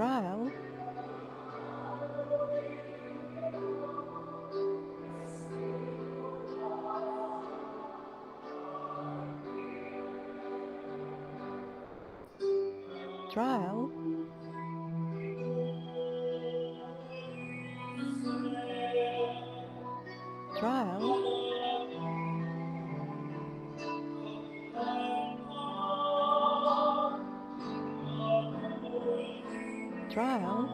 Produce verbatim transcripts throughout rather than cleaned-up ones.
Trial. Trial. Trial. Trial.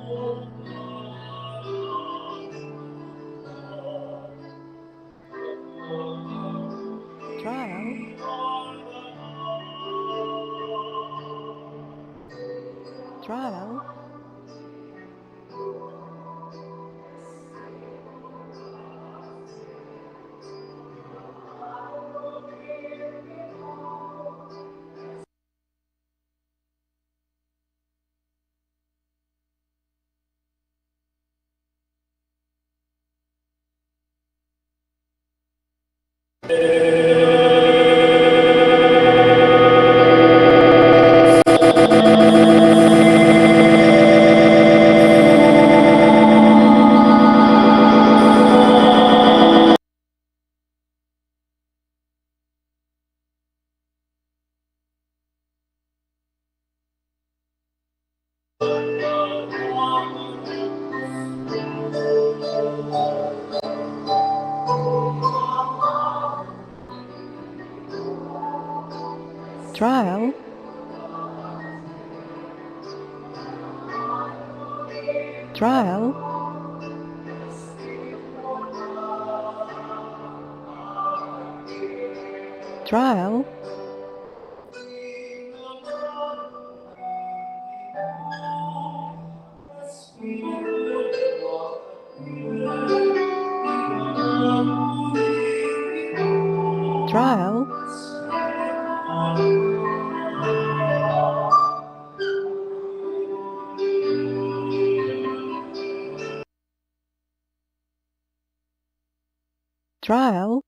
Trial. Trial. Trial. Trial. Trial. Trial. Trial.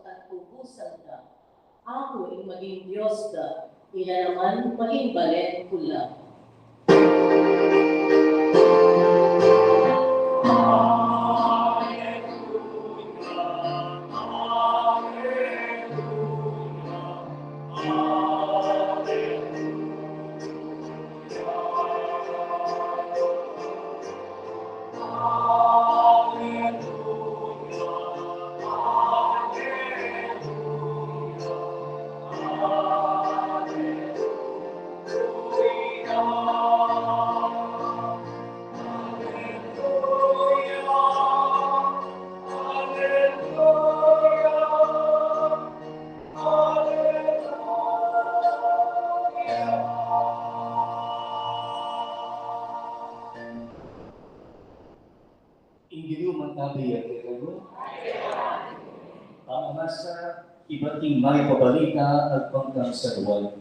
at tubusan da. Aku ing maging Dios da, ila naman maging balen ku la. Ing Ginu mantabi ya kekayu. Pamamasa ibat king Mayap a Balita agpang kang San Juan.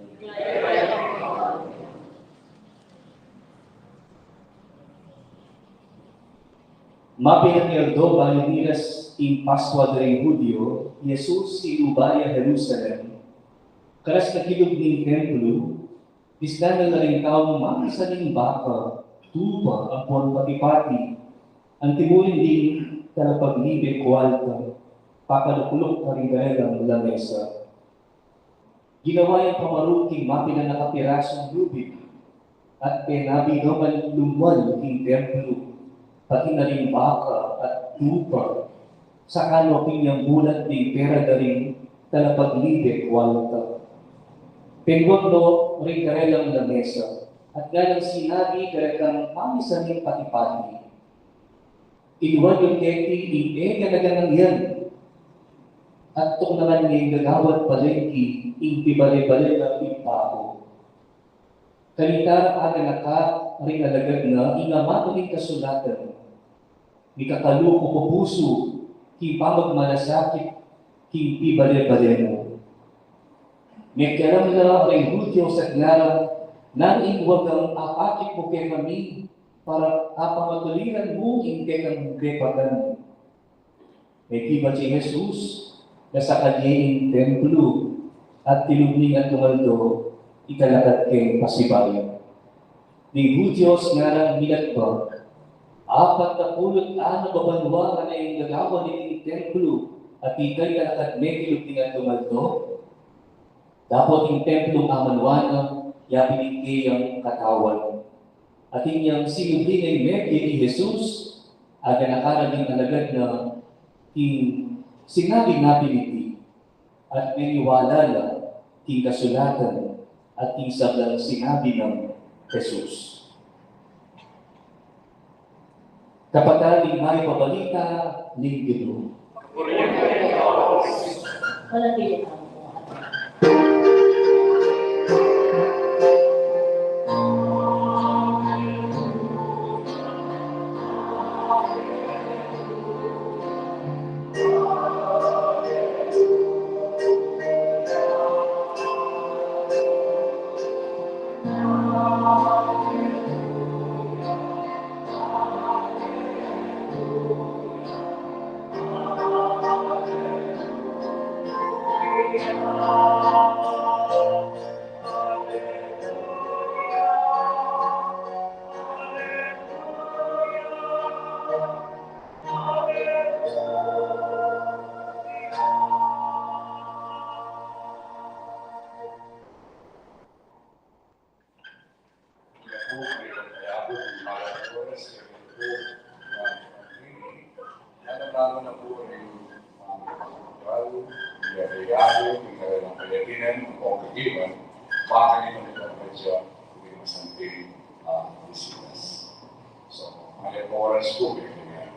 Mapinang aldo, bayu miras ing Paskua da ring Judio, i Jesus sinuba ya Jerusalem. Karas na kilub ning templo, disnan na la ring taung mamisaning baka, tupa, ampon pati-pati, antimurin ding talapaglibe ku alta, pakalukluk karing karelang lamesa. Ginawa yang pamaruk king mapinang a kapirasung lubid, at penabi no man lumwal king templo, pati na ring baka at tupa, saka no pinyambulat ding pera da ring talapaglibe ku alta. Penwag no ring karelang lamesa, at ngalang sinabi karekang mamisaning pati-pati, Iluwad yu keti ing e gana-ganang yan, at tuknangan ye ing gagawan palengki ing pibale-bale nang Ibpa ku. Kanita aganaka ring alagad na ing amanu ning kasulatan, mikakaluku ku pusu king pamagmalasakit king pibale-bale mu. Mekialam la ring Judio at ngara, Nanu ing wagang apakit mu kekami, para apamatuliran mu ing kekang kepatan? Mekibat i Jesus, nasakal ye ing templo, at tilub ning atlung aldo, ikalakad keng pasibayu. Ning Judio ngarang minatbang, Apat a pulu't anam a banua na ing gagawan niting templo, at ika ikalakad me tilub ning atlung aldo? Dapot ing templung amanua na, yapin ing keyang katawan. Atin yang sinubli neng mebie i Jesus, aganaka ra ding alagad na ing sinabi na pin iti, at meniwala la king kasulatan at king sablang sinabi nang Jesus. Kapatad, ing mayap a balita ning Ginu. Manatili tamu. So, mayap a oras pu, kaya.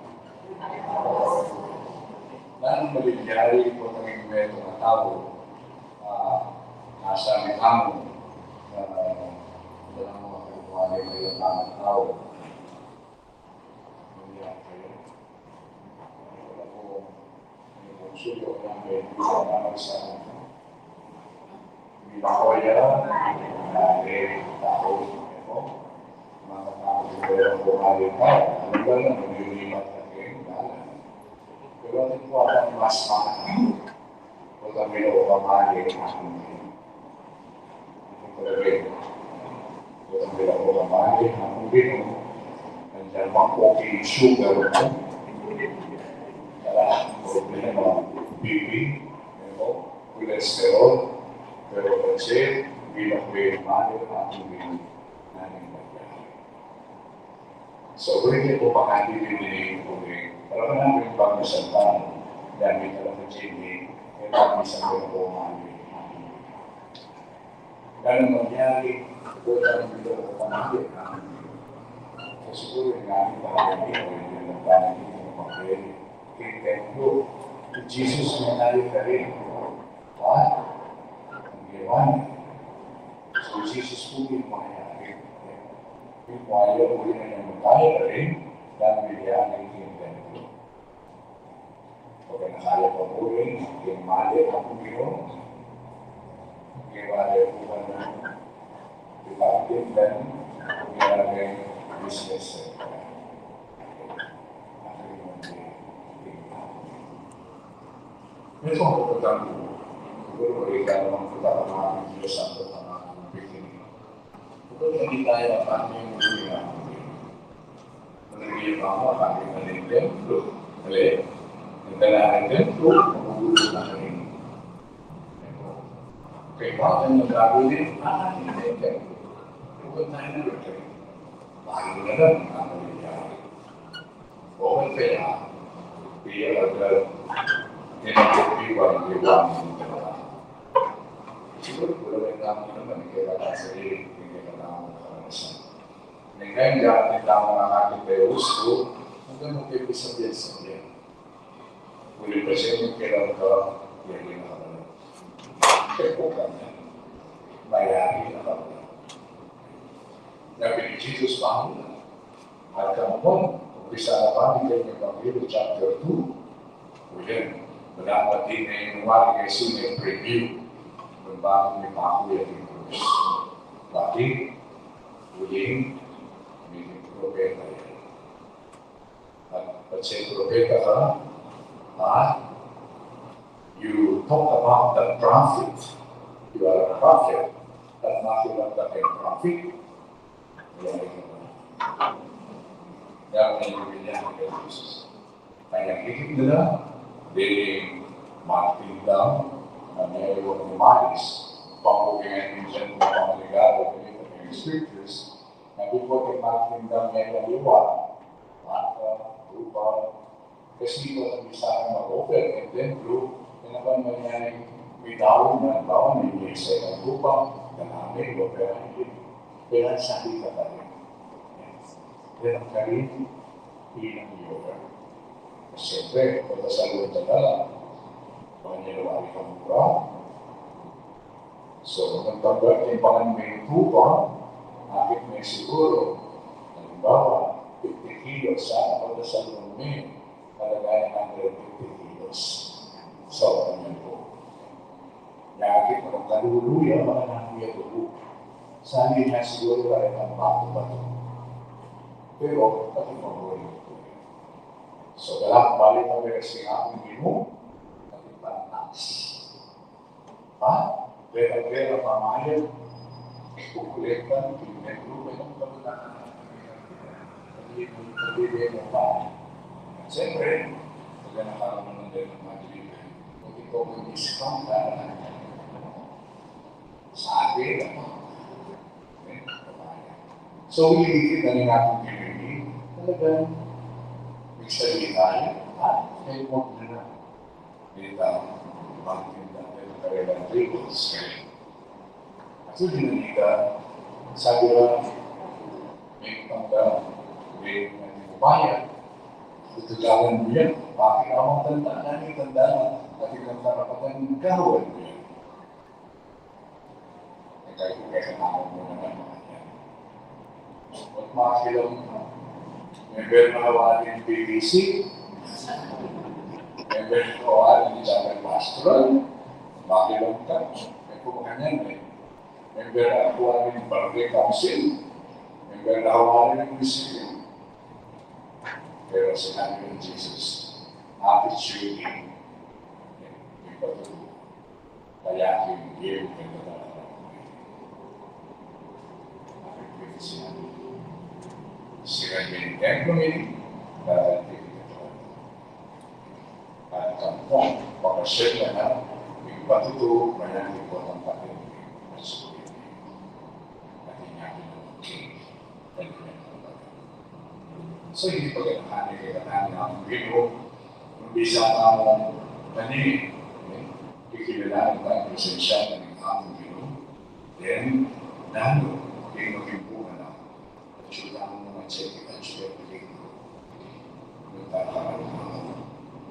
Nanu ing malilyari, potang ing metung a tau, ah, nasa ning amu, ah, dalang mga kaipuhan ning metung a tau. Malilyari kayu. Wala pu, Suyo ng Bendita na sa Binahoya, dati, tao, ano, mga tao, pero kung ano yung tao, ano ba lang, yung lipat na kayo, wala. Pero ano po ang mas mahal? Pamali, aking Pamali, aking Pamali, aking Pamali, aking Pamali, problema, B P, cholesterol, pero kasi, bilang may mali, aking Pamali. So, pwede po pakatipid din yung tubig. Para ka namin pag-isang tao, dami talaga, Jimmy, yung pag-isang ko na po, mami. Ganun mangyari, po tayo dito ko pamahali, ha? So, siguro yung aming pamahali, o yung nagpapahali, yung pamahali, yung templo, yung Jesus, may tayo pa rin. Ha? Ang ginawa niya. So, Jesus po yung mangyari. Yung mangyari, uli na yung tayo pa rin, dahil may diyan yung templo. Pagka nakaya pa po rin, yung mali ang Panginoon, yung mali po ba na, yung pagtindan, yung mali business center. Ito ang pagkatang ko. Siguro, wala ka namang pagkatang mga Diyos ang pagkatang mga pagkatang. Bukod na di tayo ang pangyayaring Panginoon. Managay ang mga pangyayaring templo. Dali. Ang kailangan templo, magugulo na rin. Kaya bakit ang gagawin? Ah, hindi templo. Bukod tayo na rin. Bago na lang ang pangyayaring. Okay, kaya, kaya agad, kaya nagtitipan, iwan, siguro, wala may tama naman, kaya sa sarili, kaya tama na karanasan. Ngayon, kaya tama na natin kaya gusto, hanggang magkaibisan din sa niya. Uli pa siya yung kailangan ka, kaya din nakabalik. Kaya po kanya, mayari nakabalik. Sabi ni Jesus, paano na? At kamuan, umpisa na pa ni kanyang Ebanghelyo, chapter two. Ulian, dapat din na yung wali kay Sune preview. Kung bakit may pakuya din Cruz. Bakit? Ulian, may propeta yan. At pag siya propeta ka, ha? You talk about the prophet. You are a prophet. At makilang ka kay prophet. Kaya, kaya, kaya, kaya, kaya, kaya, kaya, magtinda, na may iwan umalis. Pangkukingan yung dyan kung pamaligado, kaya yung scriptures, na before yung magtinda, may iwan, baka, lupa, kasi ito ang isa ang mag-offer ng templo, kaya naman mangyari, may tao na, halimbawa, may mesa ng lupa, na namin, offer ang templo. Kaya sabi ka pa rin. Kaya ang karin, hindi na i-offer. Siyempre, pagkasaluan ka na lang, pangyayaring kamura. So, nagtambak yung pangan may tupa, akit may siguro, halimbawa, fifty kilos sa pagkasaluan may, talaga yung hundred fifty kilos. So, ano po? Yakit mo ng kaluluya, mga nakuya tubo. Sali niya siguro ka rin ang bato-bato. Pero, pati mabuhay ito. So, dalang balik ang beres ng aking imo, pati pantas. Ha? Pera-pera pamayan, kukulektan, pinaglupa ng kabataan. Pati, pati, pati, pati, siyempre, pagka nakakaroon ng mga delivery, kung ito ang discount, sa akin, ano? So, iligit na rin natin yung ini, talagang magsalita tayo, at may huwag na lang. May tao, bakit yung dati ng kanilang labels? At yun, hindi ka, sabi nga, may pangga, may upaya, tutularan mo yan. Bakit ang tanda na, may tanda na, at ikaw karapatan, gawin mo yan. Nagkaipugan sa mga muna ng mga yan. At mga kilong member na hawa ng P B C, member na hawa ng Isabel Pastoral, mga kilong ka, may kumakanyan eh. Member na hawa ng Barangay Council, member na hawa ng munisipyo. Pero sinabi ng Jesus, attitude, ipatuloy. Kaya king game kaya talaga. Sira ing templo ini, darating ito. At kampong, pagkasyel na na, ipatutu, mayan ito ang patin, at sulit. At inya pinag-king. So, ini pagkakani kaya kaya ng Ginu, bisa tamu kani, kikilala tamu presensya ng Ginu, then, nanu, ing maging bunga na, at siya tamu mga check, at siya tamu. Nagkakaroon ng mga,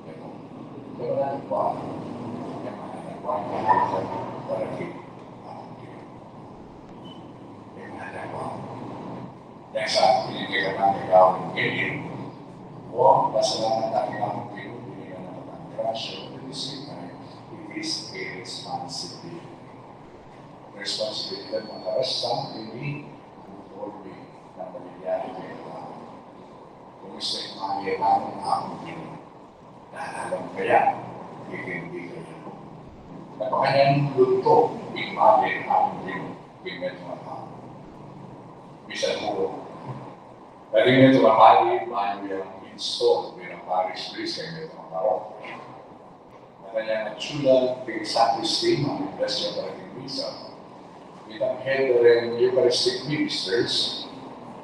yung mga nagwa, yung mga nagwa, para kay, Nasa pinigyan ng gagawin ngayon, o pasalamat tayo ng Panginoon, binigyan ng mga grasya, at the same time, it is a responsibility. Responsibility ng mga rastang ini, conforme ng malilyari kaya tayo. Kumusta yung mga yaman ng aking Panginoon? Nalalang kaya, ikindi kaya. Napakanyan luto, ing mabin, ang din, ing medyo mababa. Bisa po, pwede medyo mabali, bayo yung install, bilang parish priest, kaya medyo mabaro. Nakanyan ang tsula, kaya sa Christine, ang bless yung parating misa. Itang head rin Eucharistic Ministers,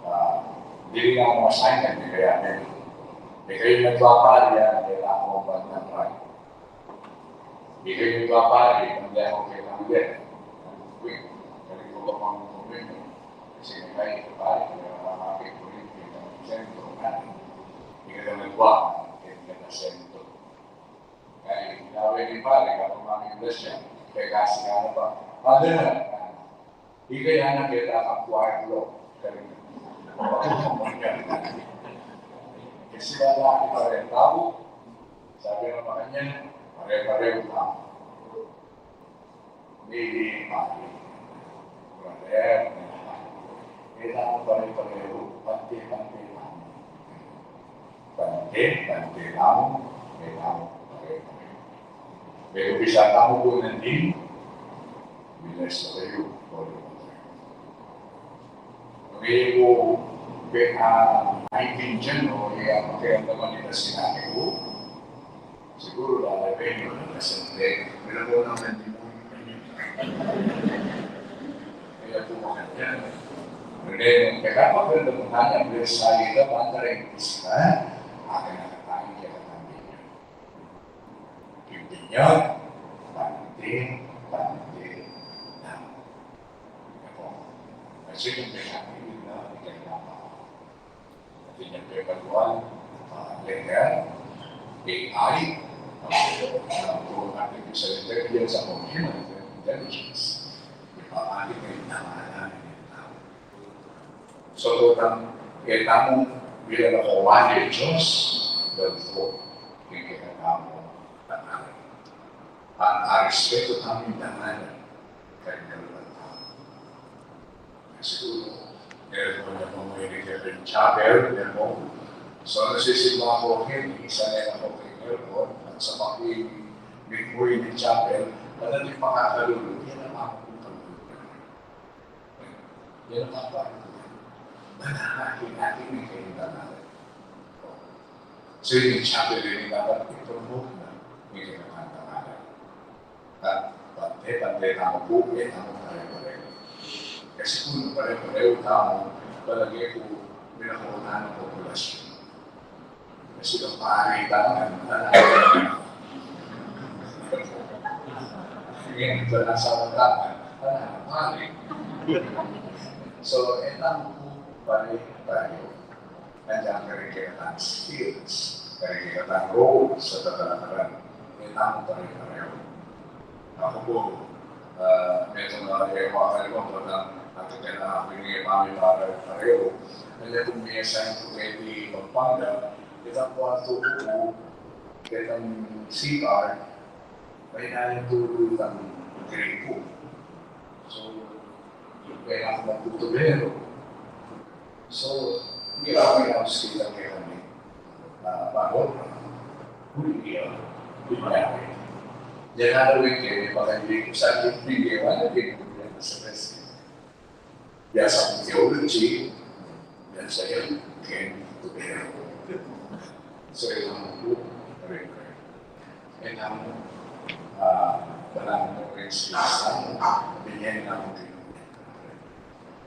ah, dili na akong assignment ni kaya din. E kayu nagpapari, ah, kaya ako ang bandang right. E kayu nagpapari, hindi ako kailangan din. Wait, kaya ko ba pang commitment? Kasi may kayo, pari, kaya makakit ko rin, kaya sentro natin. Hindi ka nagwa, kaya ka sentro. Kaya, kaya ni pari, kapag mga iglesia, kaya kasi nga na pa, pari na, Ikaya na kita ang choir block. Kasi wala, pare-pareho. Sabi ng mga kanya, pare-pareho tamu. Hindi, pare. Pare-pareho. Kailangan pare-pareho, pante-pante tamu. Pante, pante tamu, kailangan pare-pareho. Pero bisa tamu pu nandin, bilas na kayu, pare-pareho. Okay, kung, ah, naintindihan mo, e, ang pakiramdaman nila sinabi ko, siguro lalagay nyo na presente. Pero kung naman di mo, kaya po makanya. Pero kaya pakiramdaman mo, kanya, bilas sa ito, banda rin, isa, akin na katayin, kaya katayin niya. Intindihan, pante, pante, na. Ako, kasi yung kaya, hindi na, hindi na, Atin yang pepaluan, ah, legal, A I, ah, kung artificial intelligence, ako, human intelligence. Ipapakita yung tamanan ng tao. So, tutang, e tamu bilang kawan ng Diyos, dahil po, yung kaya tamu, at, at respeto tamu yung tamanan, kaya tamu. Siguro, meron po na pong mahilig ka rin chapel, meron po. So, nasisimba ko rin, isa na ako kay airport, at sa pag-ibig po yung chapel, at ating pakakalulu, yan ang mga pagkakalulu. Yan ang mga pagkakalulu. Manahaki natin yung kailangan. So, yung chapel rin dapat i-promote na yung kailangan. At pante, pante tamu pu, e tamu pare-pareho. Kasi kung pare-pareho tamu, palagay ku, may nakukunan ng populasyon. Kasi kung pare tamu, ano, ano, ngayon, ito na sa mga tamu, ano, pare. So, e tamu pu, pare-pareho. Andiyan karing kekatang skills, karing kekatang role sa tatalakaran. E tamu pare-pareho. Aku pu, ah, metung na, e, makalimut ku na, at kaya na aku ini, e, pami pare-pareho. Andiyan ku, mi-assign ku keti Pampanga, itang kuartu ku, ketang C R, mainayan tulu itang gripo. So, kailangan magtutubero. So, hindi ako may house kita kaya kami. Ah, bakit? Huli niya, di ba? Diyan na rin kayo, baka hindi ko sa akin, hindi ko alam, hindi ko alam sa best. Biasa kung theology, biasa yung ken tubero. So, yung mga po, rin ko. And ang, ah, walang rin sa isang, binigyan na akong tinutulungan.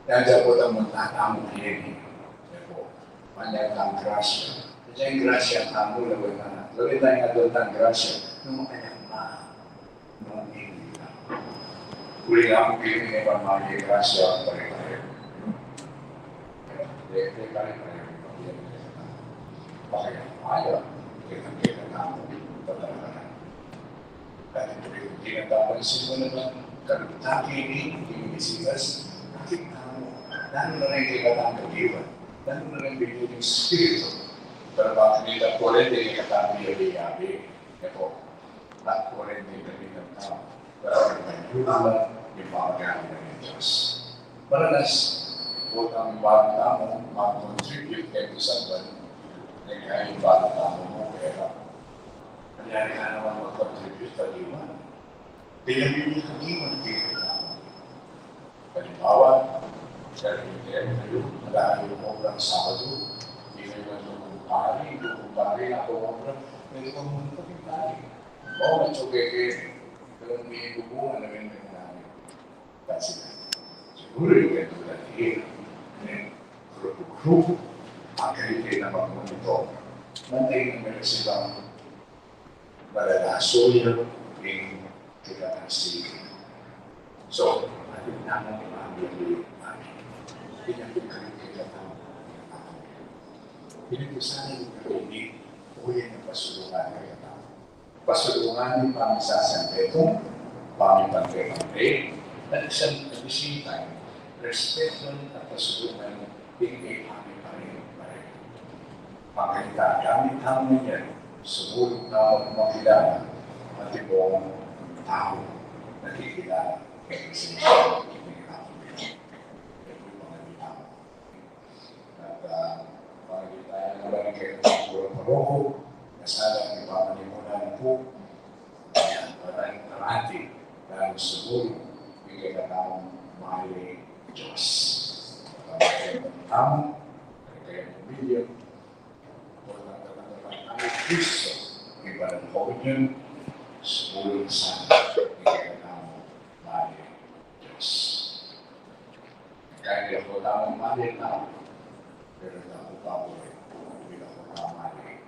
Yan, diyan po, tamang tatamang yun, eh. Yan po. Manyag ang grasya. Diyan grasya tamu, lawin na. Lawin na yung adult ang grasya. Nung makanya ma-, nung hindi na. Uli nga po, pinili pa mga grasya, pare-pare. Pare-pare. Pakaya, pakaya. Kita-kita na. Pagkakataon. Dati po yung tinatapos sa mga naman, kalutaki ni, ni Misitas, nakita mo, nanu na rin kaya katang kaiwan, nanu na rin binili yung Espiritu, pero bakit nila po rin, hindi kaya katang yabi-yabi, ya po, bakit po rin, hindi kami ng tao, pero ang kanyula, yung mga gamit ng Diyos. Maranas, po ang ibarat tamo, mag-contribute kayo sa ban, na kaya ibarat tamo mo, pera. Nangyari nga naman mag-contribute sa lima. Pinabili sa lima, pinabili sa lima. Halimbawa, sa L T M kayo, madami yung obra ng Sabado, hindi kayo nagkukumpari, kukumpari na po obra, pwede kang magpapintari. Oo, matsugay kayo. Pero hindi bubungan na rin ng namin. Kasi, siguro yung ganito na rin, eh, grupo-grupo, ang kailangan na mag-monitor. Mantayin ang meron silang malalaso yung tingkatang sige. So, atin naman yung mga pinili namin. Pinagkikita ng mga pinili. Pinili sana yung pinili, o yan ang pasulungan ng mga tao. Pasulungan yung pamisasandeto, pamipante-pante, at sa, at the same time, respeto at pasulungan yung kay pamipante-pante. Pagkita gamit tamu yan, sumulog na magmakilala, at ibang tao nakikilala kay Kristo. Ito yung mga tao. At, ah, pagkita yan naman kay Pastor Paroko, na sana ipapanimulan po, ah, parang parati, dahil sumulog, bigyan na tamang mahal ni Diyos. At ang mga tamang, kaya pamilya, Kristo, ibarat ko yun, siguro sa ikakatamo, mali, Diyos. Kaya di ako tamang mali na, pero ako pa po eh, hindi ako tamang mali.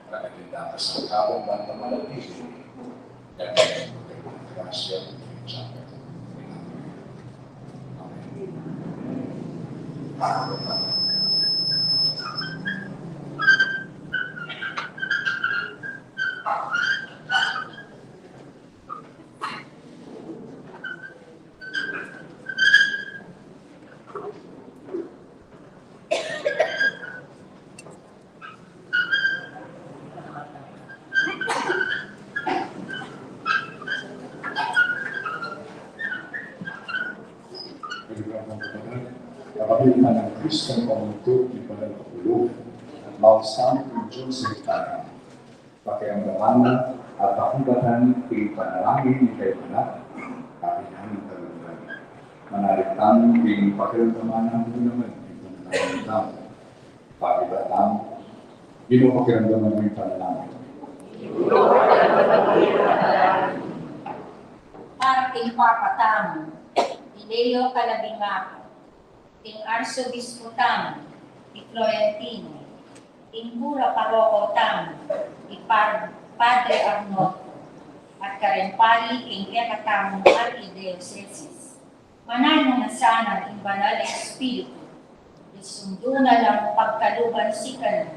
Para kita sa kabang banta manatili, Kapatid na ng Kristo ang pamutut ni Padre Kapulungan, mausam ng Diyos sa Itara, pakiramdaman at pakibatan king panalangin ni kayo anak, kapinang talungan. Manalig tamu king pakiramdaman namu naman king panalangin tamu. Pakibatan, Ginu, pakiramdaman mu ing panalangin. Para king Papa tamu, i Leo kalabing apat, king Arsobispo tamu, i Florentino, king kura paroko tamu, i Par-, Padre Arnolfo, at kareng pari king kekatamung arkidiosesis. Mananu na sana ing Banal a Espiritu, isundu na lang pagkaluban sikanan,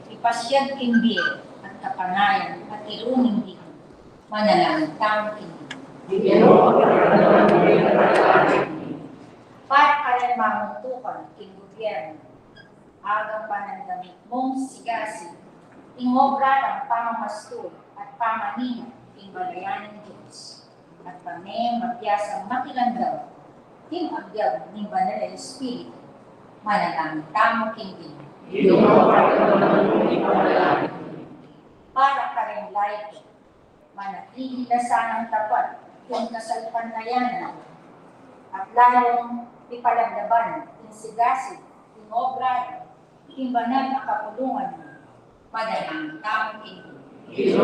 ipasiag king bie at kapanayan at iruning digma. Manalangin tamu king Ginu. Para kareng mamutukan king gubyernu, agang panandamit mung sigasig ing obra nang pamamastul at pamaninat king balayan ning Dios, at pane mabiasang makiramdam king agyang ning Banal a Espiritu. Manalangin tamu king Ginu. Para kareng laika, Manatili la sanang tapat king kasalpantayanan, at lalung ipalablaban ing sigasig ning obra king banal a kapulungan mu. Manalangin tamu king Ginu.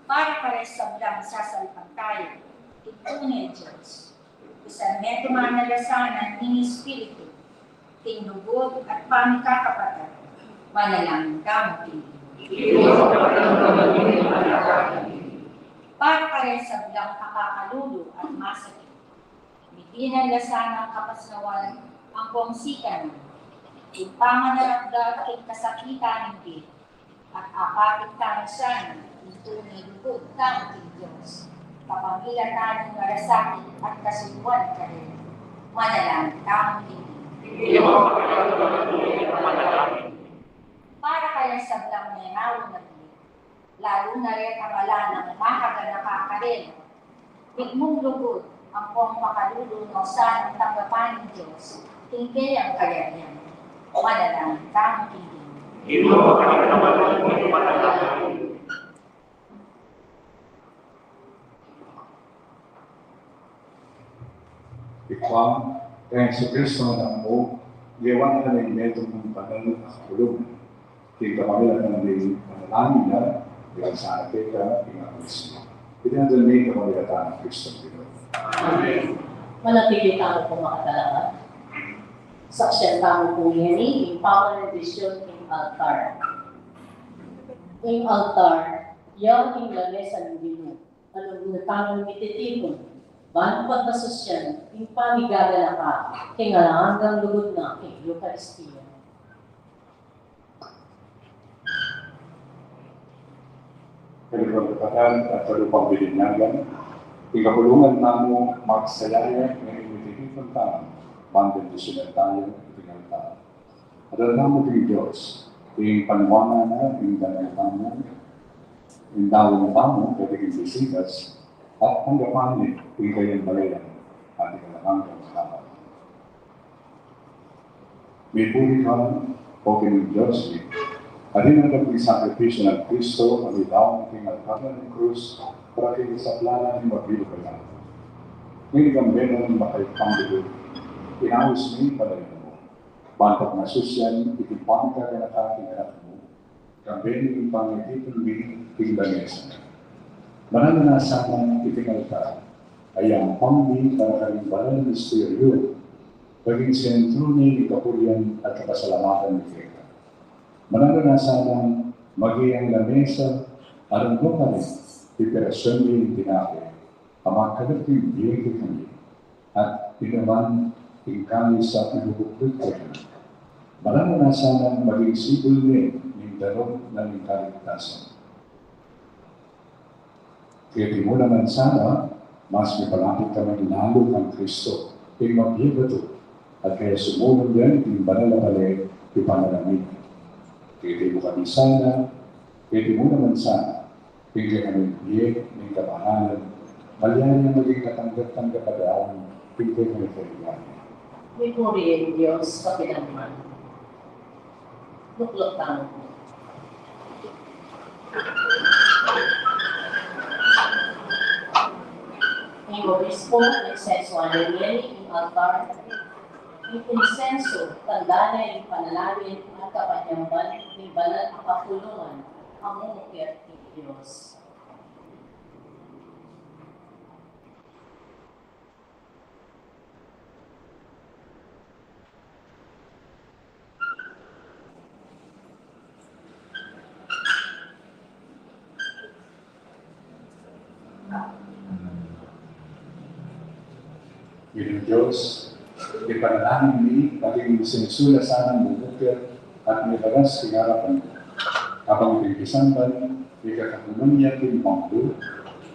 Para kareng sablang sasalpantaya king tune Dios, isan me tumanalasanan ning Espiritu king lugud at pamikakapatad. Manalangin tamu king Ginu. Para kareng sablang akakalulu at masakit, mitinan la sanang kapasnawan ang kongsikan king pamanarakdap king kasakitan ning bie, at apapit tamu sana king tune lugud tamu king Dios, kapamilatan ning malasakit at kasunduan karela. Manalangin tamu king Ginu. Para kareng sablang menaun a bie, lalu na retang ala nang makaganaka karela, mitmung lugud ampong pakalulu no sanang tanggapan ning Dios king keyang kayarian. Manalangin tamu king Ginu. Ikwa, kang Jesucristo Anak mu, yewan na ning metung mung banal a kapulungan, king kapamilatan ning panalangin na, ilang sana keka king Anak mu. Iti ngan king kapamilatan nang Kristo Ginu. Amen. Manatili tamu pong makatalaga. Saksian tamu po ngeni ing pambendisyun king altar. Ing altar, ya ing lamesa ning Ginu, a nuan na tamung mititipun ban pagkasusyan ing pamigaganaka king alang anggang lugud na king Eukaristia. Kekatapatan at kalupang bininyagan, ing kapulungan tamu magsayaya ngening mititipun tamu, ban bendisyunan taya king altar. Adal tamu king Dios, ing panuanan na ing dana tamu, ing daun tamu, keti king bisitas, at tanggapan ne ing kayang balayan, at ing alang anggang kahalan. Mipuri ka, O Ginung Dios mi, a dinanggap ing sakripisyu nang Kristo a midaun king altar na ning krus, para king kasaplalan ning mabilug a tau. Ngeni kambe nang makaipambilug, inaus mi ing balayan mu, ban pagmasusyan iting pamigaganaka king Anak mu, kambe ning pangitipun mi king lamesa. Mananu na sana iting altar a yampang mi para karing banal a misteryu, maging sentru ne ning kapurian at kapasalamatan mi keka. Mananu na sana maging lamesa a nung nukarin pipirasyun mi ing tinape, a makalub king bie kekami, at inuman ing kalis a ibubuklud kekami. Mananu na sana maging simbulu ne ning daun na ning kaligtasan. Keti mu naman sana, mas mipalapit kami lalu kang Kristo, ing mabie a batu, at kaya sumulung ya ing banal a bale, ipanalangin. Keti mu kami sana, keti mu naman sana, ing kekaming bie ning kabanalan, malyari nang maging katanggap-tanggap a daun king kekami kaigan. Mipuri ing Dios kapilan man. Lukluk tamu. Ing obispo, insensuan ne ngeni ing altar. Ing insensu, tanda ne ning panalangin at kapanyamban ning banal a kapulungan a mumukit king Dios. Ginung Dios, ipanalangin mi, pati ing insensu la sanang mumukit at mibagas king arapan mu. Kabang iting pisamban, ikakapamanyat king pangulu,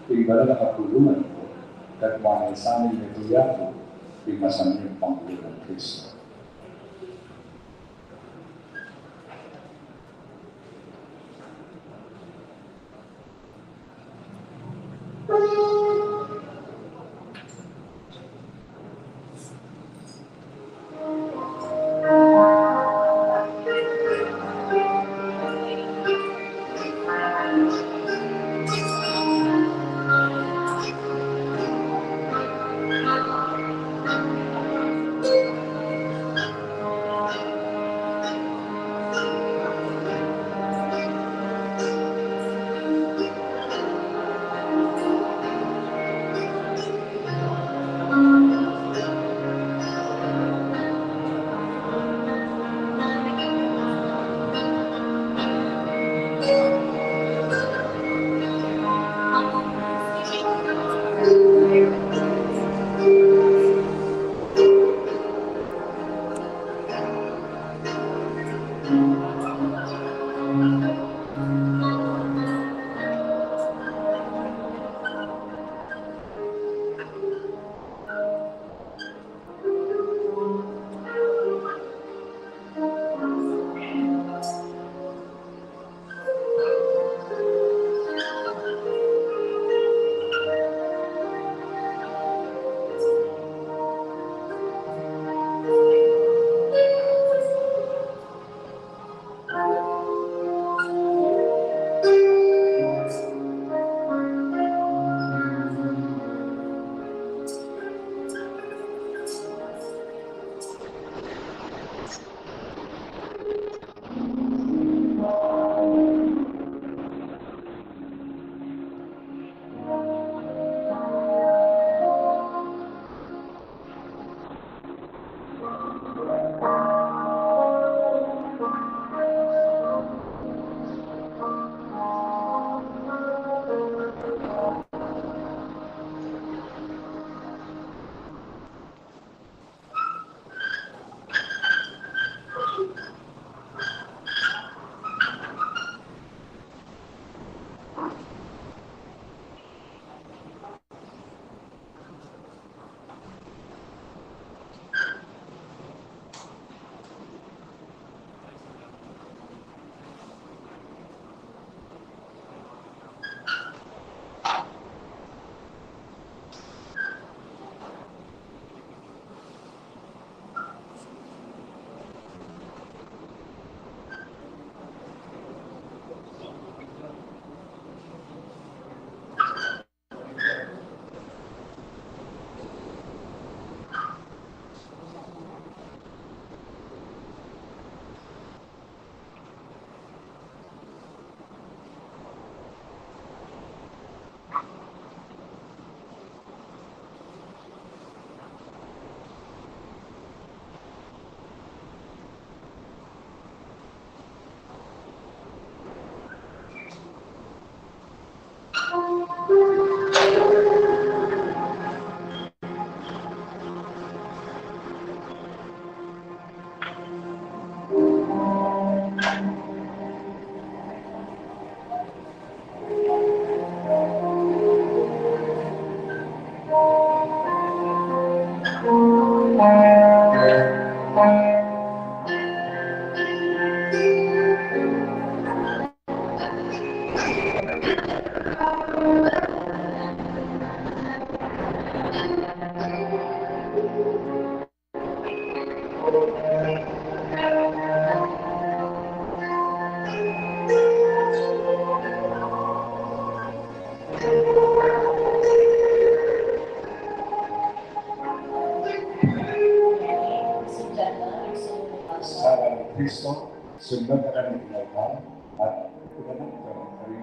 ing banal a kapulungan mu, at manasan ing metung ya ku, ing masamyang pangulu nang Kristo. Sundan na kami ni Ginoo at iganap kami kami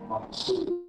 magsusunod.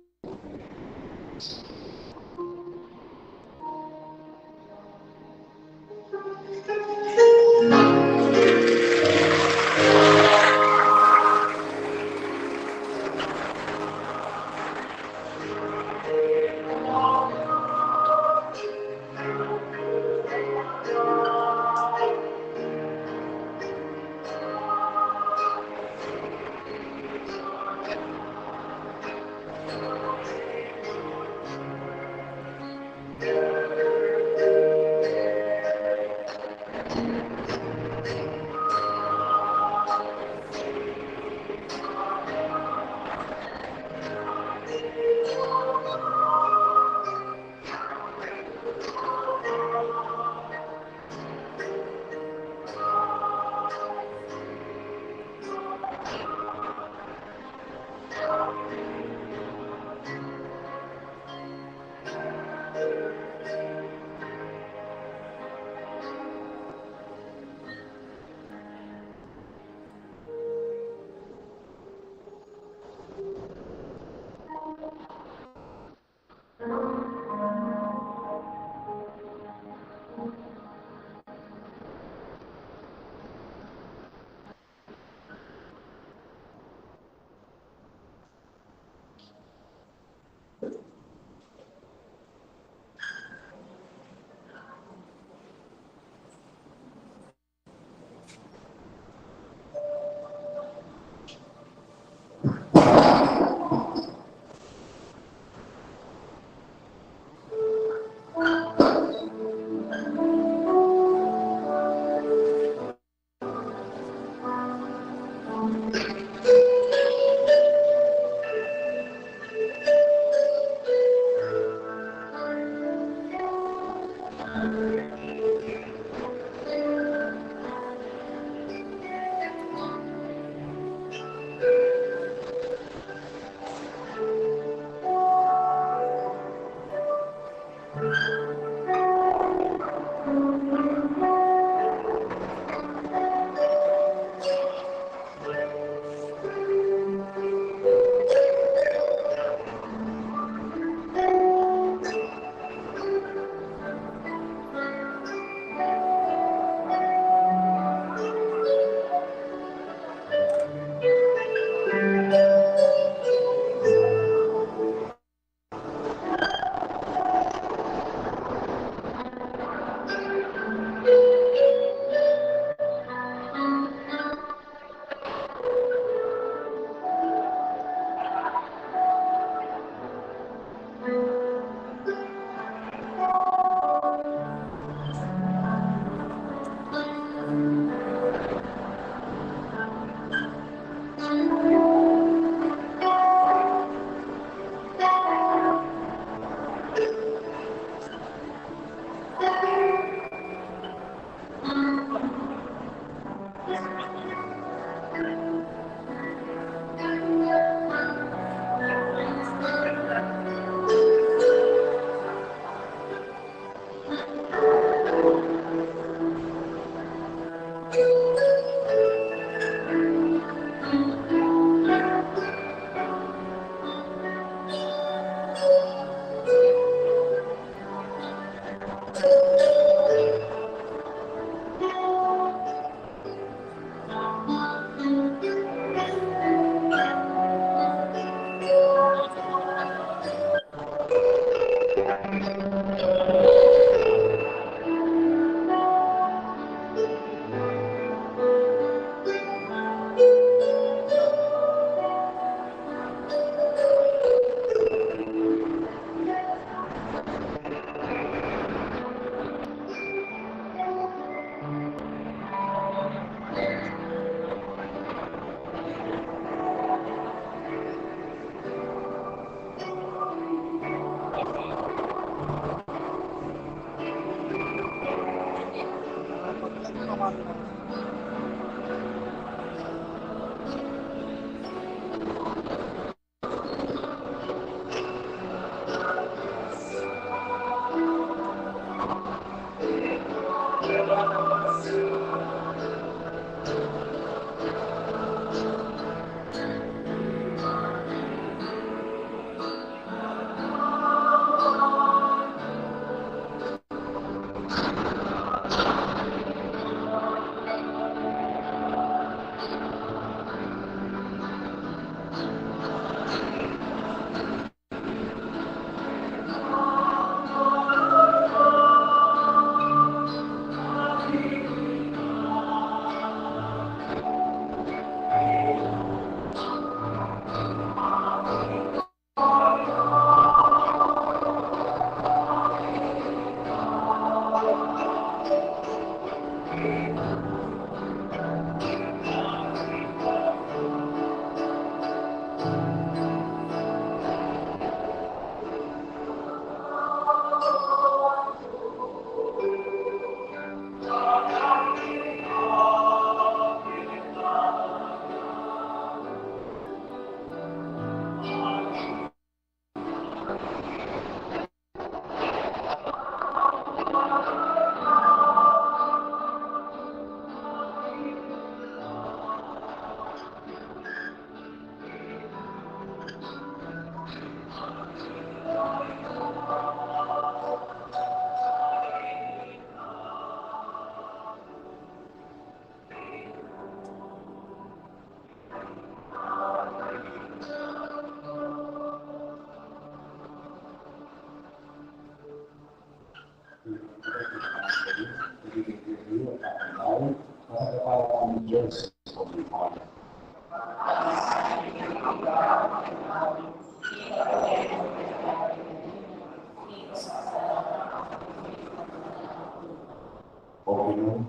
O Ginu,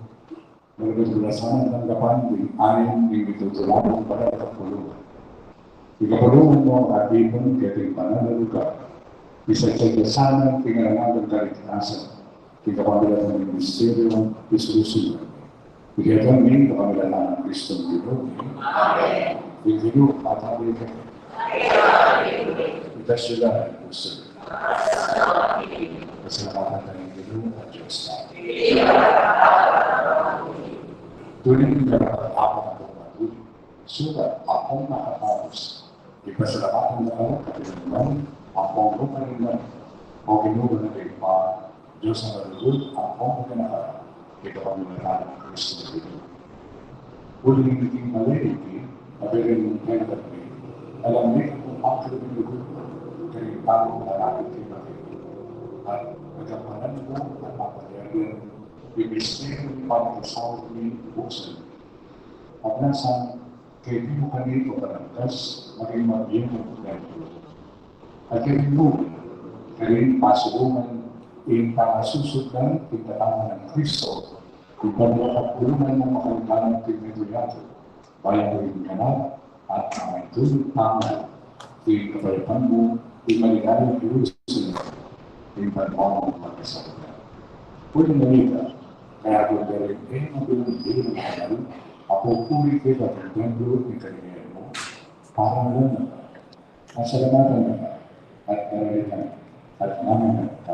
nung nagdula sana ng tanggapan, ding anim, ding mitutulang ng banal kapulungan. Ikapulungan mu ang ating keting banal na lugar. Isasadya sana king alang anggang kaligtasan, king kapamilatan ning misteryu ning Jerusalem. Ikatan ning kapamilatan ng Kristong Ginu. Amen. Ing Ginu, at ang Ginu. Itas yu la ing pusu. Pasalamatan tamu ing Ginu a Dios tamu. Tune ing kapag-apang a pumaguli. Sukat ampong makatapus, ipasalamatan da ka, kapilan man, ampong lupa rin man, o Ginu, na Ibpa, Dios a malugud, ampong maganaka, ikapamilatan nang Kristo Ginu. Uling ing malinis, a beren ning pengkat mi, alam mi kung bakit rin lugud, kaya tayo malapit kay Maria. At nagampanan ko, at papayagan, ing misteryu ning pamasahe mi, ubusan. At nasa keti mu kami papanagkas, maging mabiyang templo. At keti mu, karin pasulungan ing pamasusugdan, ing katawan nang Kristo, ing pagkakapulungan mung makalingkan king metung yatu, bayu ing ganap, at ang tulong tama, ing kapayapan mu, ing maligayang Jerusalem, ing banwa mung pagkasalukan. Pwede na rin, kaya kung galing, e, mabilang bilang na rin, a pupuri keka king templo ning kaligaya mu, para alang angga. Pasalamatan na ka, at kararitan, at mamangan ka.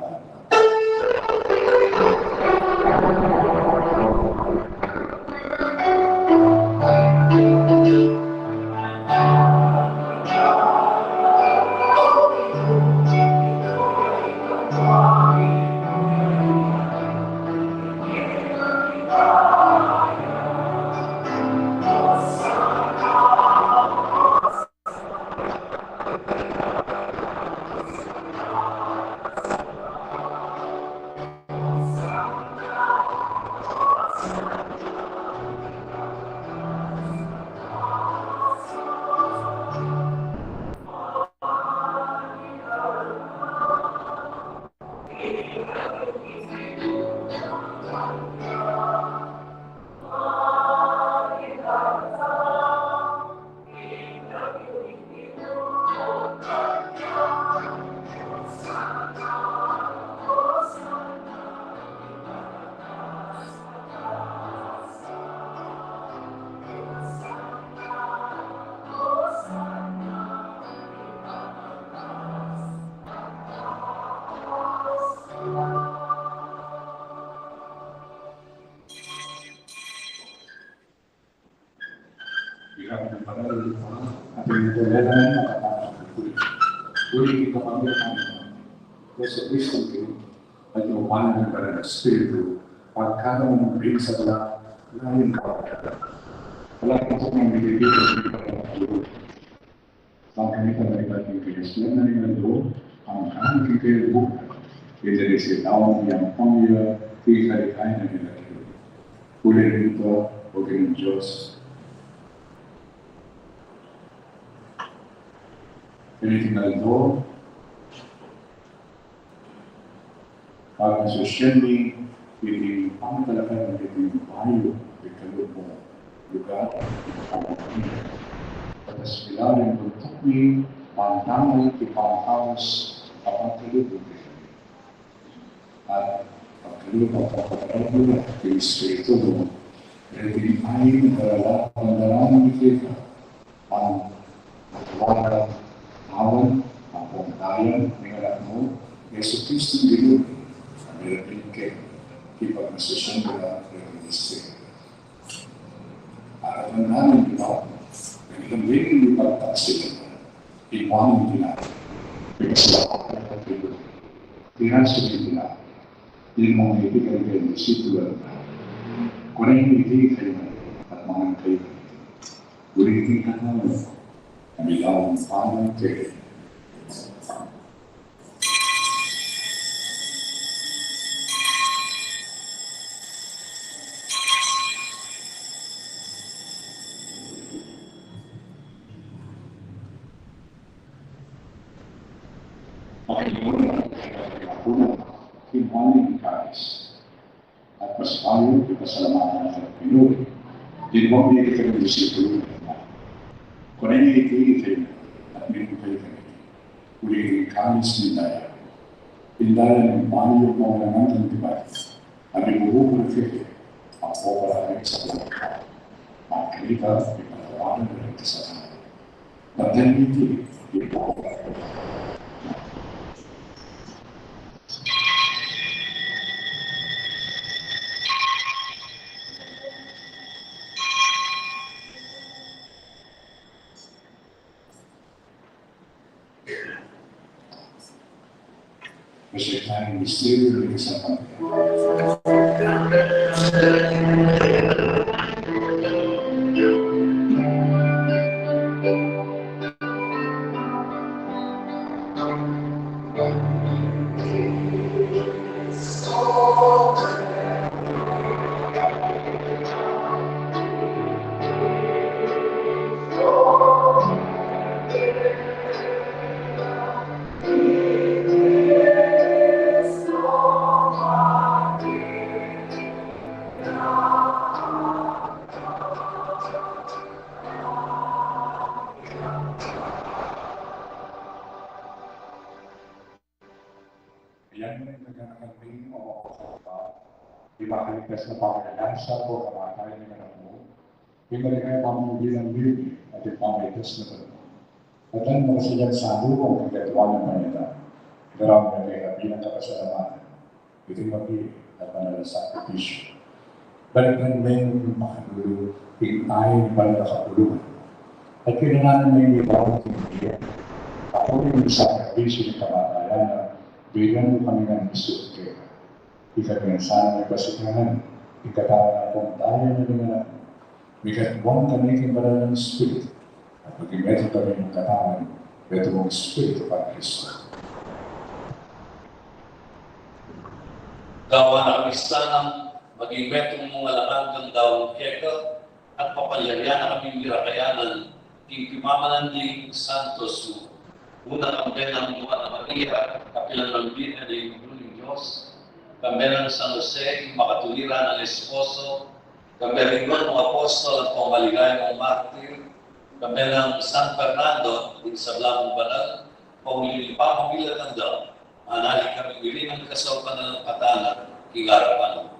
Ikang banal, at ing tulad ng makatapos. Uli king kapamilatan nang Jesucristo, at ing banal a Espiritu, pagkada ng ring sabla, lain kapatid. Wala pong kung hindi dito, ang kami pag-ibig ng Kristo, na rin ang loob, ang kami kay Kristo, pinagsitawan niyang pamilya, pinagkakain na nila. Uli rito, o Ginoong Diyos. Kaniting aldo, pagkasusyan mi, iti pangkalakan iti bayu, iti kalub mung lugar, iti pamangkin. Katas kilala ing buntuk mi, pantangay, iti pangkaus, kapagkalub, iti At pagkalub, pagkalub, ing Espiritu mu, reti ain, darala, pandaran, mikita, pan, matuwara, awan, ampong dayan, ning Anak mu, Jesucristo, Ginu mi, a mirapin ke, king pagmasusun da, reti Espiritu. At ang namin, di ba? Ang kambing, di ba? Taksilan. Iwan, di na. Because Tinasi nila, ing manga iti kekayung disipulus na, kunan yu iti kekayu at mangan kayu. Uling iti kekayu, ami laung pangan kayu. Makinuha na king kalis, at pasibayu, ipasalamatan na kang Ginu. Dinuwang ne kekayung disipulus na, kunan yu iti kekayu at minum kayu keni, uling ing kalis ning daya, ing daya ning bayu at alang anggang tibe, a mibubung para kekayu at para king sablang tau, a kanita ipatawaran na ring kasalanan. At iti ing Misteryu ning kasalpantayanan. Ayan na ing kaganakan mi, o Ibpa, ing makaligtas na pamagkasakit at kamatayan ning Anak mu, ing maligaya pamumunan ning Birhen at ing pamagkasakit na Anak mu. At ing makasadyang salu king katwang ning panyatang, daraun mi keka bilang kapasalamatan iting mabie at banal a sakripisyu. Balikdan me king pakalulu ing ain ning banal a kapulungan. At kilalanan me ing ibpa mu king bie, apunan ing sakripisyu ning kamatayan na, bibie mu kami ngan misubli keka. Ikami ngan sanang pasikangan ing katawan ampong daya na ning Anak mu. Mikatwang kami king banal a Espiritu, at maging metung kami ning katawan metung mung Espiritu, Panginoon Kristo. Gawan na kami sanang maging metung mung alang anggang daun keka, at papalyarian na kaming mirakayanan king pimamanan ding santos mu. Una, kambe nang Nuan a Maria, kapilan mang Birhen ning Indu ning Dios, kambe nang San Jose, ing makatuliran a esposo, kambe ring nuan mung apostol ampong maligaya mung martir, kambe nang San Fernando, ding sabla mung banal, pauli ning pamamilatan da, manalig kami ining kasalpantayanan king arapan mu.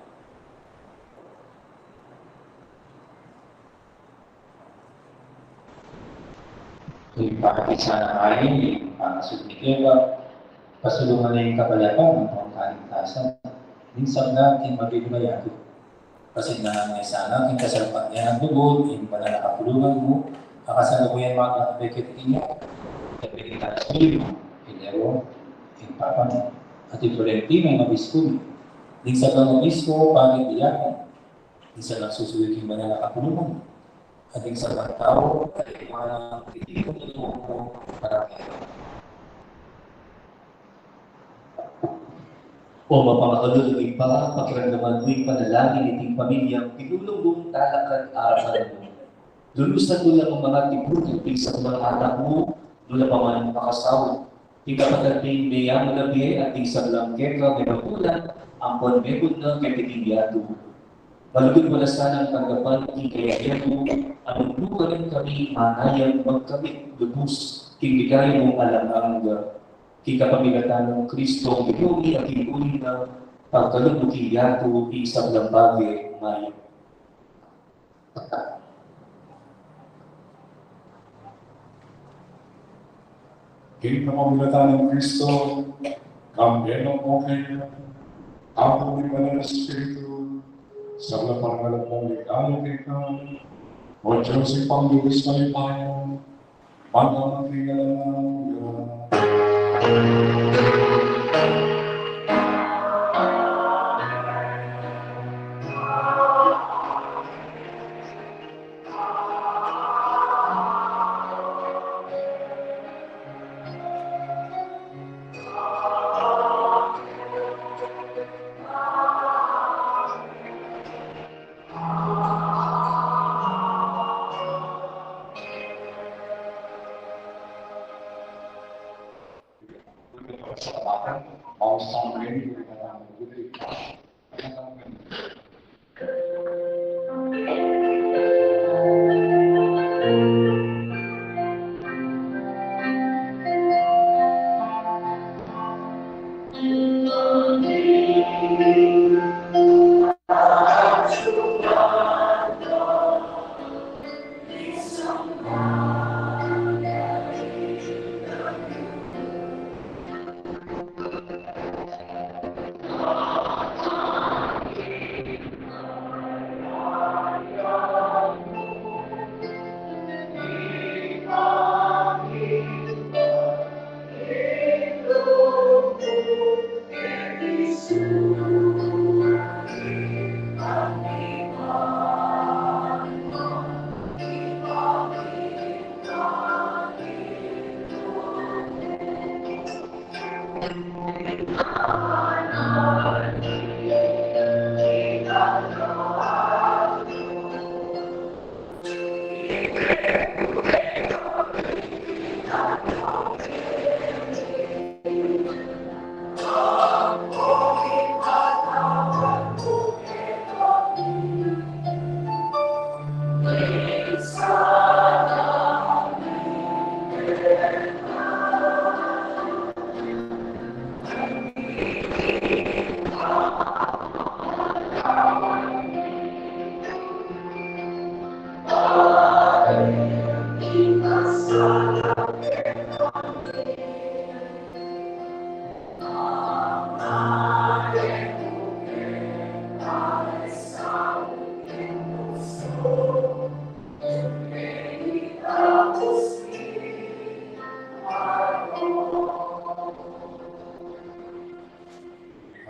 Ipakit sana ain ing pangasubli keka, pasulungan na ing kapayapaan ampong kaligtasan ning sabla king mabibulayan. Pasignan na sana king kasalpantayanan lugud ing banal a kapulungan mu, a kasalukuyan maging keti king yatu, kapitan sulimo, ing Leo, ing Papa mi, at ing Florentino, ing obispo mi, ding sablang obispo, pari, diakon, ding sablang susuyu king banal a kapulungan, at ding sablang tau a iwanan king titipun ning lugud mu para keka. O mapakalulung Ibpa, pakiramdaman mu ing panalangin niting pamilyang pinulung mung talakad arapan mu. Lulusan mu lang ing manga tipunan ding sablang anak mu, nung la pa man pakasaul. Ing kapatad ming meyaman a bie at ding sablang keka medakulan ampon mebunga keti king yatu. Malugud mu la sanang tanggapan ing kayarian mu, nung nukarin kami manayang magkamit lubus king ligaya mung alang angga. King kapamilatan nang Kristong Ginu mi, a king uli na pagkalub mu king yatu ing sablang bage mayap. King kapamilatan nang Kristo, kambe na mu kami, ampon ning Banal a Espiritu, sablang parangal ampong ligaya keka, O Dios, Ibpang lubus mayupaya, pagkamatayan na. Pasalamatan, mausang meni, kita na mabuti.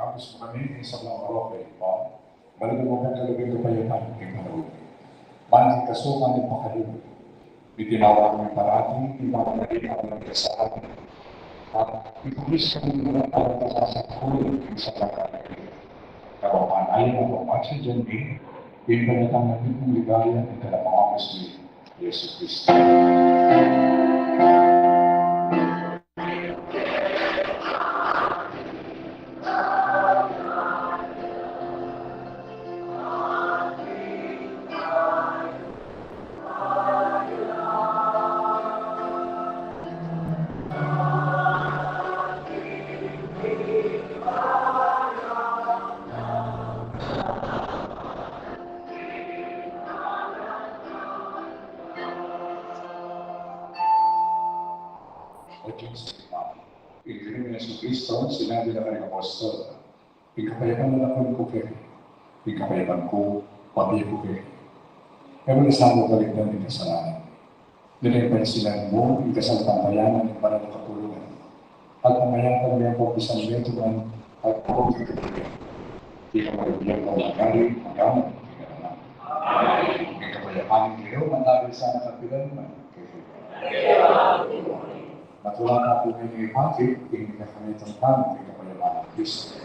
Tapos kami, sa mga rope, balik mo pa talaga yung kapayapan, yung panahon. Balik ka sa mga pakalulo. Itinawa kami parati, itinawa na rin ang mga kasalanan. At ipagis kami ng mga pagkakasakit sa pagkakasakit. Kapamanayan ang pagkakasakit dyan, eh, yung pagkakasakit ng ligaya ng kalamangan ni Yesu Kristo. O Dios, Ama, ing Ginu ming Jesucristo, sinabi na kaniting apostol, ing kapayapan na lakwan ku kekayu, ing kapayapan ku, pabie ku kekayu. E mu na sana balikdan ing kasalanan. Dininan mu ing kasalpantayanan ning banal a kapulungan. At pamayatan mu yang pagbisan nito man at pagbisan. Di ka maribiyang pamagari, magamo, ing kapayapan ning Ginu manatili sana kapilan man. Matula na pu king ipati, ing kakamit tamu king kapayapan ning Kristo.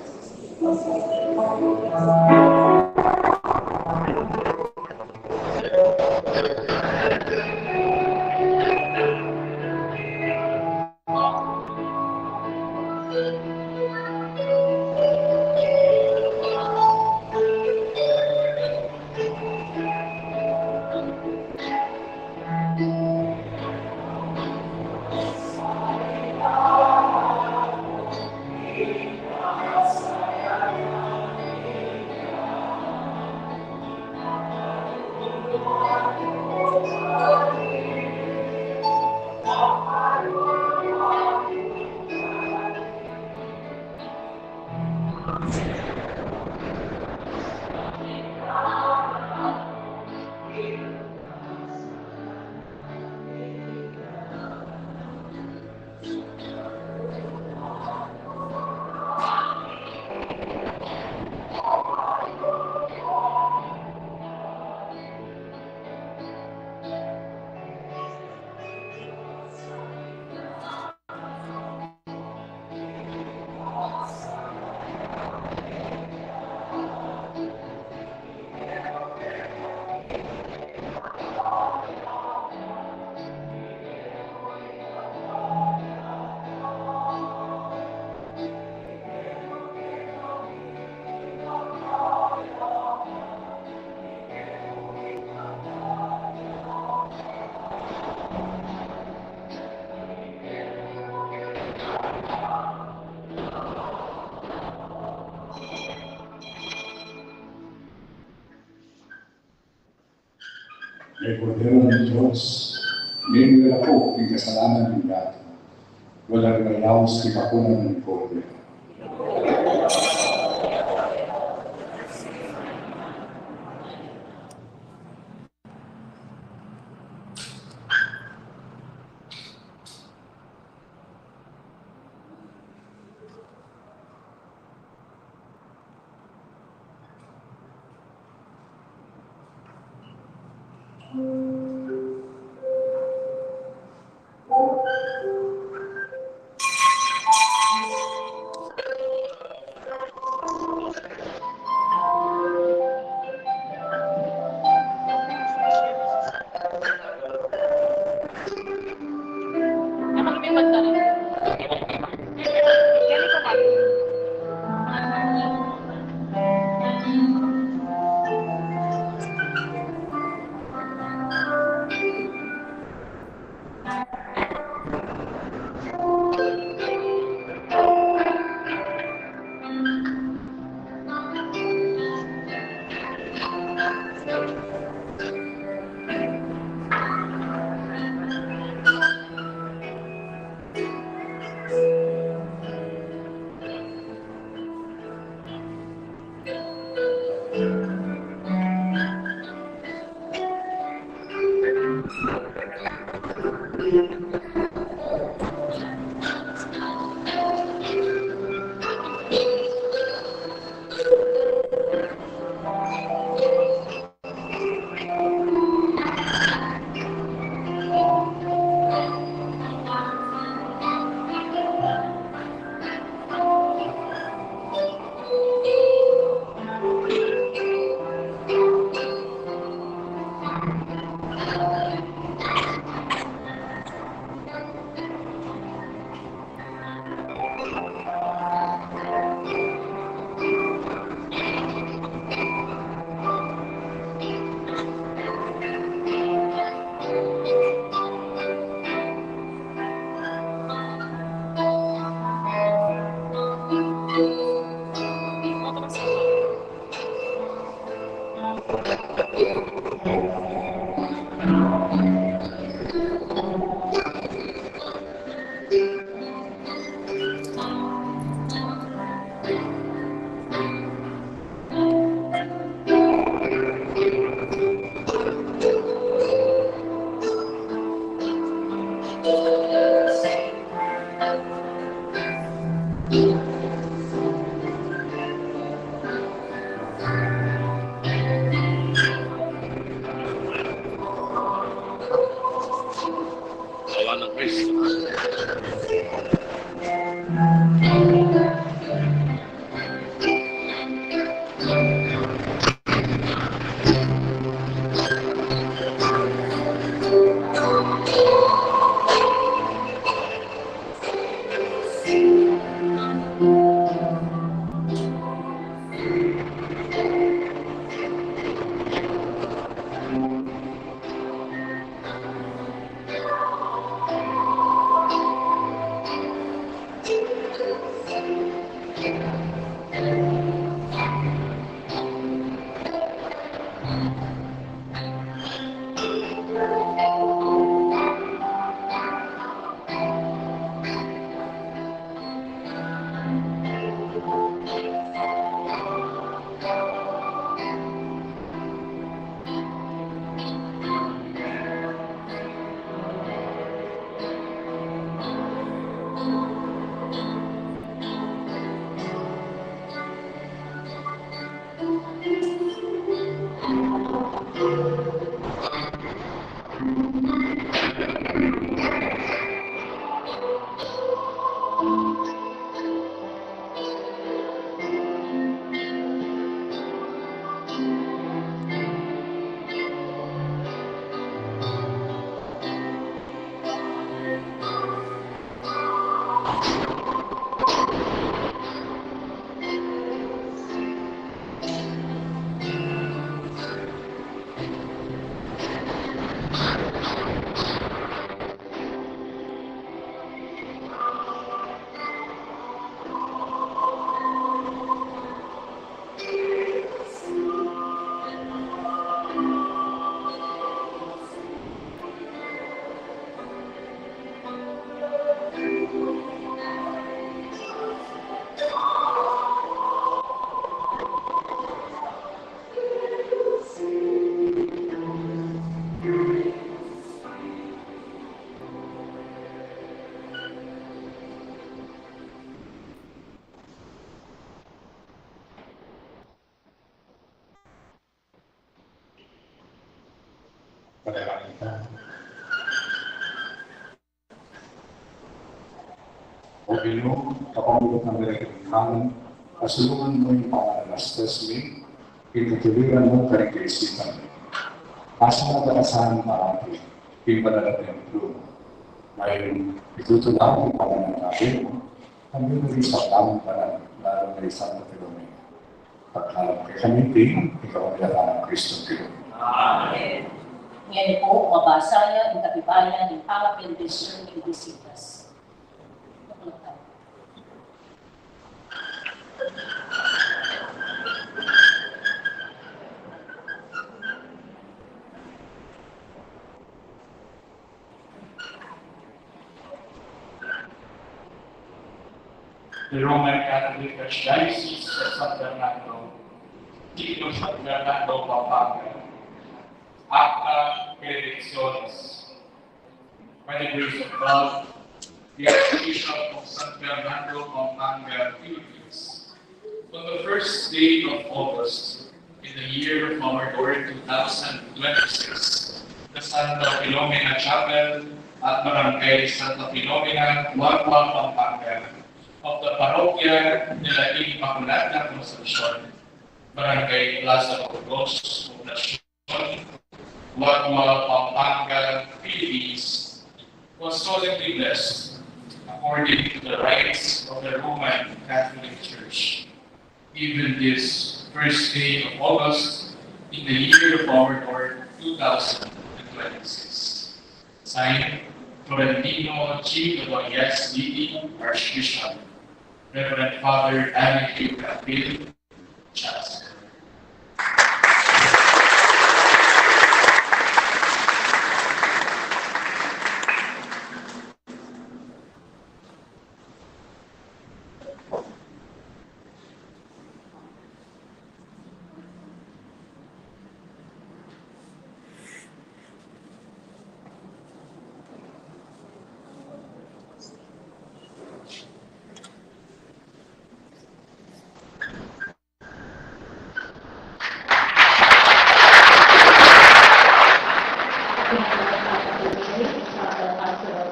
E Kordero ning Dios, mimilako king kasalanan ning yatu. Walang mayaus king kapunan ning Kordero. Kawan ng Kristo. Panalangin tamu. O Ginu, kapamilatan mi ring kanan, pasulungan mu ing pamanalastas mi, ing katuliran mu karing kaisipan mi. Pasalamatan mi parati ing banal a templo mu. Mayap ing itutulang ing pananalangin mu, kambe na ring sablang banal, lalu na ring Santa Filomena. Pagkalap kekami ing kapamilatan nang Kristo Ginu. Amen. Ngeni pu, mabasa ya ing katibayan ning pangabendisyun ning bisitas. The Roman Catholic Archdiocese of San Fernando, City of San Fernando, Pampanga. Acta Benedictionis. By the grace of God, the Archbishop of San Fernando, Pampanga, Philippines. On the first day of August, in the year of our Lord two thousand twenty-six, the Santa Filomena Chapel at Barangay Santa Filomena, Guagua, Pampanga, of the Parroquia de la Inmaculada Concepcion, Barangay Plaza Burgos, Poblacion, Guagua, Pampanga, Philippines, was solemnly blessed according to the rites of the Roman Catholic Church, even this first day of August in the year of our Lord two thousand twenty-six. Signed, Florentino G. Gabonias, D D, Archbishop, Reverend Father Danny Q. Campil, Chancellor.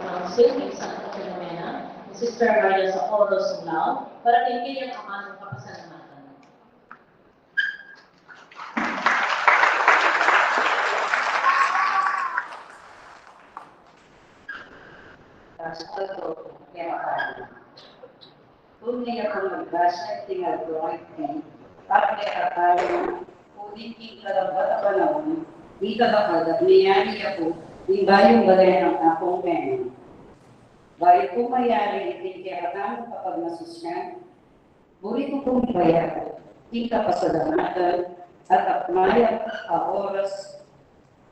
Council, kay Santa Filomena, Sister Maria Socorro Sumlao, para kay Miriam Amano kapasalamatan. Pastor, kaya Tune ya kung magbasa ing aldo a iti, para kekatamu, uling king kalambat a panaun, ing kabakal at meyari ya pu ing bayung balen nang Apung Menang. Bayu pu mayari iting kekatamung kapagmasusyan, buri ku pung ibayat ing kapasalamatan at mayap a oras,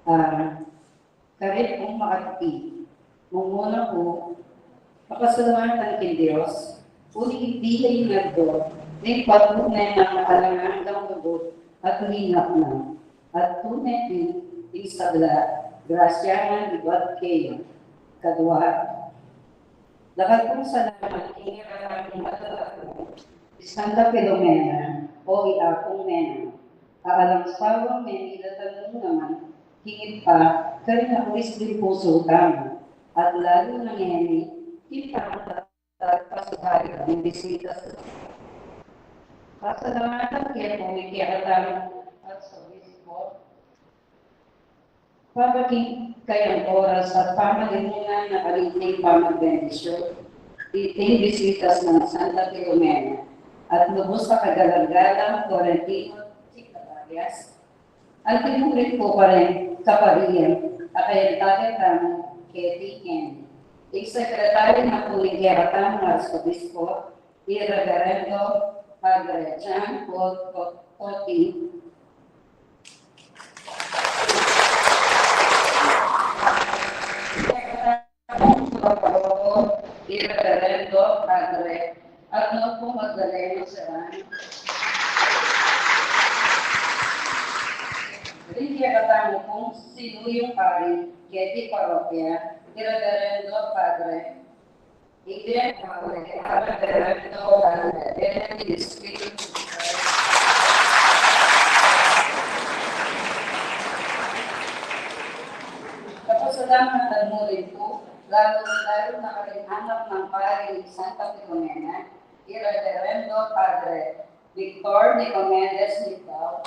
ah, Karin kung makati, mumuna ku, papasalamatan king Dios, uling iti ing aldo ning patunay nang alang anggang lugud at hinap na, at tune pu ing sabla, grasya nang ibat keya. Kadwa, dakal kung salamat king Santa Filomena, o i Apung Menang, a alang sawang menilatan mu naman king Ibpa karing apuis ning pusu tamu, at lalu na ngeni king pamapasalamatan ning bisitas. Pasalamatan ke pu ing kekatamung Arsobispo, para king kayang oras at pamalimunan na karin king pamagbendisyun iting bisitas nang Santa Filomena at lubus a kagalang-galang Florentino Chica Varias, anti mu rin pu pa ring kaparian a kayang tagatan keti ngeni. Ing sekretaryu na pu ning kekatamung Arsobispo, i Reverendo Padre John Paul Totti. I Reverendo Padre Arnulfo Magdaleno Serrano. Ring kekatamu pung sinuyung pari keti parokya, i Reverendo Padre Iti ang pamagkakapatid ko ang Espiritu. Nicomena, i Reverendo Padre Victor Nicomedes Ligao,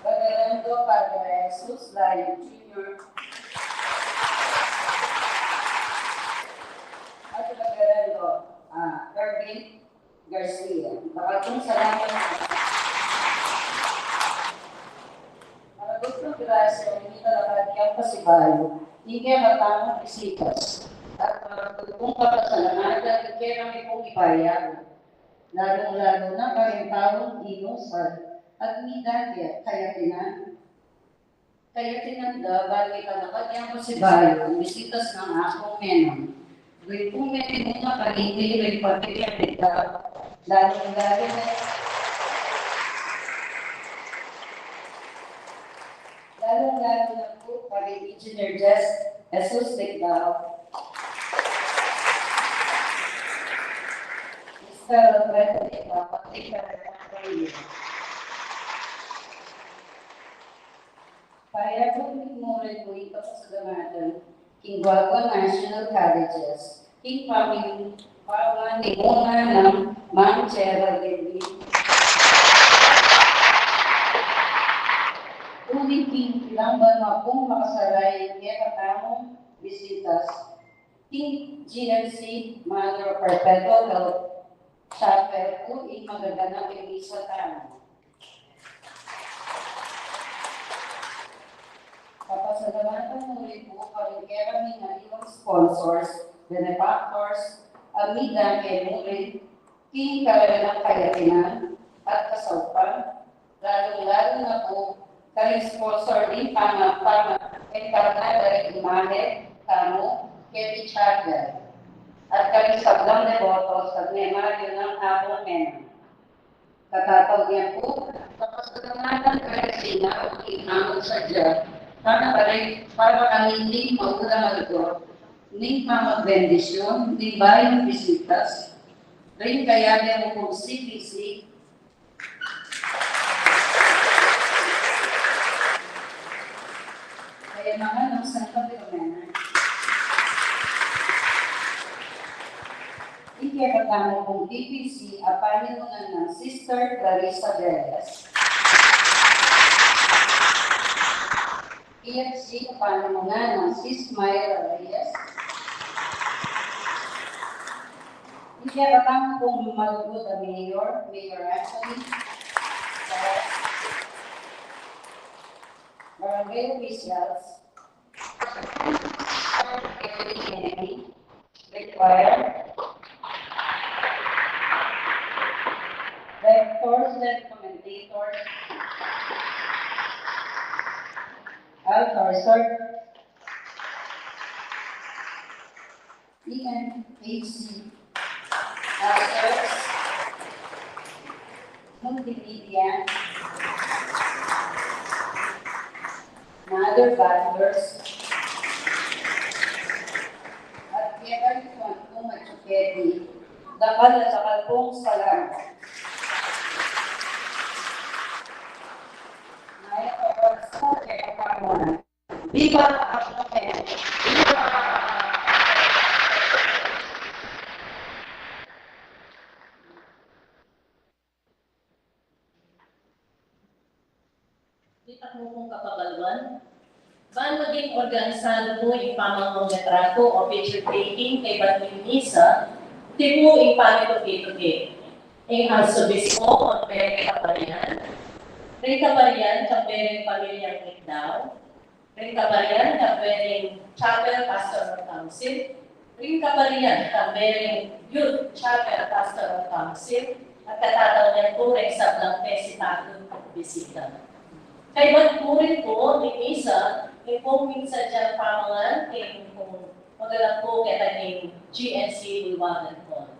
Reverendo Padre Jesus Layo Junior, at Reverendo, ah, Erwin Garcia. Dakal pung salamat. Maragut pung grasya, ing talakad yang pasibayu, ing kekatamung bisitas. At maragut pung pasalamatan, ing kekami pung ibayaan. Lalung-lalu na karing taung inusal, at midang kaya, kayatinan. Kaya tinanda, bang ing talakad yang pasibayu, bisitas nang Apung Menang. Ring pung metimuna kaniti, ring pamilya nita, lalung-lalu na, lalung-lalu na pu kari Engineer Jess Jesus Ligao, Mister Alfredo Ligao, pati kari Payag ku ing murin ku ing pasalamatan king Guagua National Colleges, king paming-, pamanimuna nang Mang Gerald Levy. Uling king kilang banua pung makasaray ing kekatamung bisitas, king G N C Mother of Perpetual Help Chapel ku ing magaganap ing misa tamu. Papasalamatan mu rin pu karing kekaming aliwang sponsors, benefactors, a midang kemu rin king kalaganang kayatinan at kasaupan, lalung-lalu na pu karing sponsor ning pama-, pama-, enkarga da ring imahe tamu keti Chapel, at karing sablang deboto sa Memoria nang Apung Menang. Katatawag niya pu, papasalamatan kaya sina o kinamang sadya, para, para, para kami ning maulang algo, ning pamagbendisyun, ning bayung bisitas, ring kaya de mo kung C P C, Kaya mga nang Santa Filomena. Ing kekatamung P P C, a panimunan nang Sister Clarissa Velez. P F C, a panimunan nang Sis Myra Reyes. Ing kekatamung malugud a mayor, Mayor Anthony, barangay officials, required, directors and commentators, altar servers, E M H C, actors, multimedia, mother buttlers, at kekayuan kung matsuketi, dakal a dakal pung salamat. Ngeni, oras na, kaya pa muna. Viva Apung Menang! Viva! Ditak mu pung kapabaluan, ban maging organisado pu ing pamangangatratu o picture taking kaybat ning misa, iti pu ing pamituki-tuki. Ing Arsobispo, Monseñor Caparian, ring Caparian, kambe ring pamilyang Ligao, ring Caparian, kambe ring Chapel Pastoral Council, ring Caparian, kambe ring Youth Chapel Pastoral Council, at katatawag niyan pu ring sablang pesitadong bisita. Kaybat pu rin pu ning misa, ing pung minsadyang pamangan, ing pung maganap pu keta king G N C Bulwagan Hall.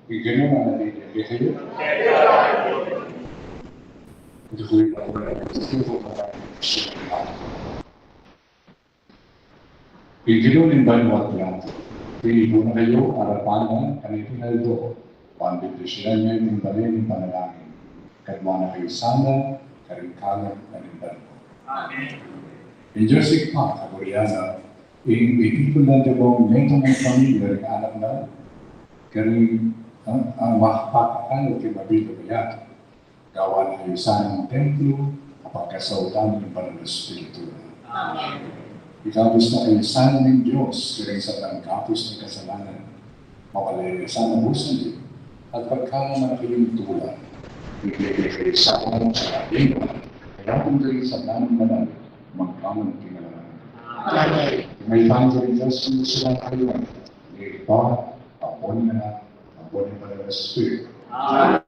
Ing Ginu manatili ya kekayu. Ing Ginu ning banua at yatu, tinibu na kayu arapan na kaniting aldo, ban bendisyunan yu ing bale ning panalangin, kat makaisa na karing kanan ning banua. Amen. Ing Dios Ibpa, kaburian na, ing mitipun na ning metung a pamilya ring anak na, karing, ah, ah, makapagpakalub king mabilug a yatu. Gawan na kayu sana ning templo a pagkasautan ning Banal a Espiritu. Amen. Ikabus na kayu sana ning Dios karing sablang kapus ning kasalanan. Mapalaya sana busan yu, at pagkaluban na kayung tulan, ibie na kayu sana ning sablang banal, kaya kung karing sablang banal, magkaman king alang angga. Amen. Ing mayupaya ning Dios, ing sablang kayu, ing Ibpa, Anak, Banal a Espiritu. Amen.